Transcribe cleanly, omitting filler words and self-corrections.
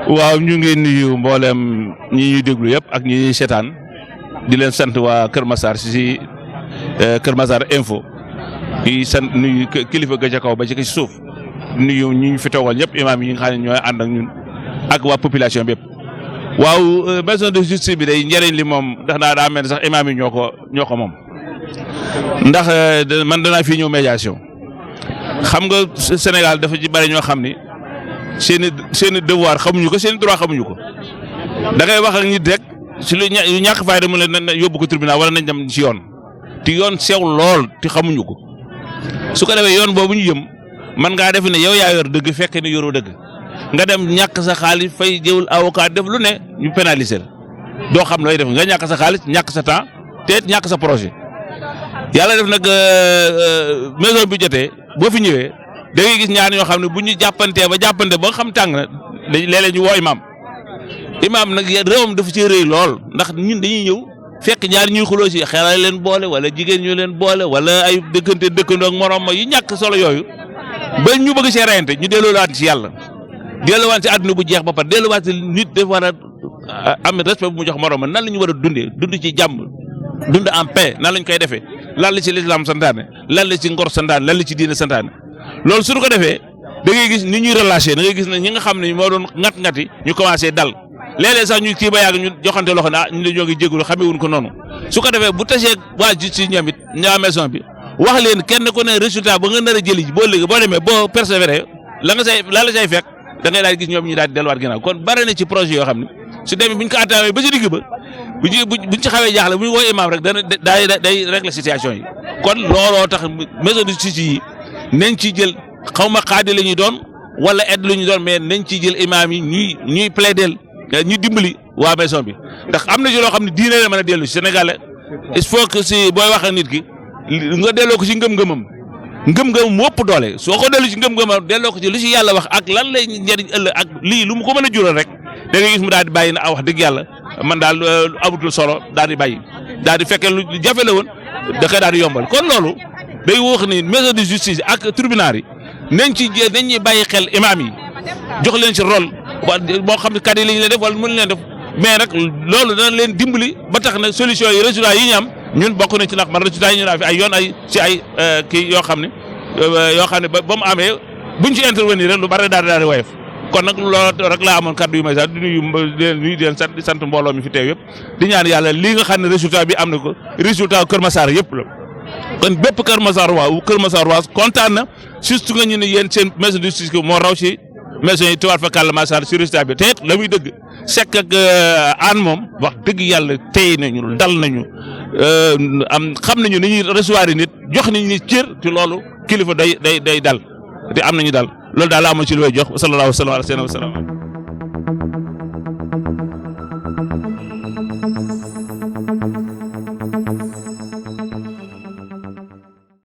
waaw ñu ngi nuyu mboolem ñi ñuy déglu yëpp ak ñi ñuy seetaan di leen sant waa Kër Massar si Kër Massar info di sant nuyu kilifa ga ca kaw ba ci suuf nuyu ñi ñu fi toogal ñëpp imaam yi nga xam ne ñooy ànd ak ñun ak waa population bi yëpp. waaw maison de justice bi day njëriñ li moom ndax daa mel sax imaam yi ñoo ko moom ndax man danaa fi ñëw médiation xam nga Sénégal dafa ci bari ñoo xam ni. seeni devoir xamuñu ko seeni droit xamuñu ko da ngay wax ak nit rek si lu ñàkk fayda mu leen yóbbu ko tribunal wala nañ dem ci yoon te yoon sew lool te xamuñu ko su ko defee yoon boobu ñu jëm man ngaa def ne yow yaa yor dëgg fekk ne yoroo dëgg nga dem ñàkk sa xaalis fay jëwul avocat def lu ne ñu pénaliser la doo xam looy def nga ñàkk sa xaalis ñàkk sa temps te ñàkk sa projet yàlla def nag maison bi jotee boo fi ñëwee. da ngay gis ñaar ñoo xam ne bu ñu jàppantee ba xam tàng na léeg-léeg ñu woo imaam nag réewam dafa ci rëy lool ndax ñun dañuy ñëw fekk ñaar ñuy xuloo si xelal leen boole wala jigéen ñu leen boole wala ay dëkkandoo ak morom ma yu ñàkk solo yooyu ba ñu bëgg see reyante ñu delloowaat ci yàlla delloowaat ci àdduna bu jeex ba pare delloowaat ci nit dafa war a am respect bu mu jox morom ma nan la ñu war a dund ci jàmm dund en paix nan lañ koy defee lan la ci lislaam santaane lan la ci ngor santaane lan la ci diine santaane loolu suñu ko defee da ngay gis ni ñuy relâché da ngay gis ne ñi nga xam ne moo doon ngat-ngati ñu commencé dal léeg-léeg sax ñu kii ba yàgg ñu joxante loxo ne ñu ñoo ngi jégalu xamewuñ ko noonu su ko defee bu tasee waa justice ñoom it ñaa maison bi wax leen kenn ku ne résultat ba nga nar a jëli ji boo léegi boo demee boo persévéré la la say fekk da ngay daal gis ñoom ñu daal di delluwaat ginnaaw kon bare na ci projet yoo xam ne su demee buñ ko attaqué ba ci digg ba buñ ci xawee jaaxle bu ñu woo imam rek day régler situation yi kon looloo tax maison de justice yi nañ ci jël xaw ma xaadi la ñuy doon wala aide la ñuy doon mais nañ ci jël imaam yi ñuy plaider ñu dimbali waa maison bi ndax am na ci loo xam ne diine la mën a dellu si Sénégal il faut que si booy wax ak nit ki nga delloo ko ci ngëm-ngëmam mu ëpp doole soo ko dellu ci ngëm-ngëmam delloo ko ci lu ci yàlla wax ak lan lay njëriñ ëllëg ak lii lu mu ko mën a jural rek da ngay gis mu daal di bàyyi na wax dëgg yàlla man daal amutul solo daal di bàyyi daal di fekkee lu jafe la woon da koy daal di yombal kon loolu. day wax ni maison de justice ak tribunal yi nañ ñuy bàyyi xel imaam yi jox leen ci rôle boo xam ne kat yi la ñu leen def wala mën leen def mais nag loolu dana leen dimbali ba tax na solution yi résultat yi ñu am ñun bokk nañ ci ndax man résultat yi ñu am fi ay yoon ay ci ay kii yoo xam ne ba mu amee buñ ci intervenir rek lu bari daal di woyof kon nag loolu rek laa amoon kaddu yu may sax di nuyu di leen sant mbooloo mi fi teew yëpp di ñaan yàlla lii nga xam ne résultat bi am na ko résultat Kër Massar yëpp la. kon bépp Kër Massar waa kontaan na surtout nga ñu ne yéen seen maison de justice moo raw ci maison yi tuwaat fa kàlla Massar si résultat bi te it la muy dëgg sekk ak aan moom wax dëgg yàlla tey nañu dal nañu xam nañu ni ñuy recevoir nit jox nañu ni cër te loolu kilifa day dal te am nañu dal loolu daal la amoon ci lu may jox sallallahu alayhi wa sallam.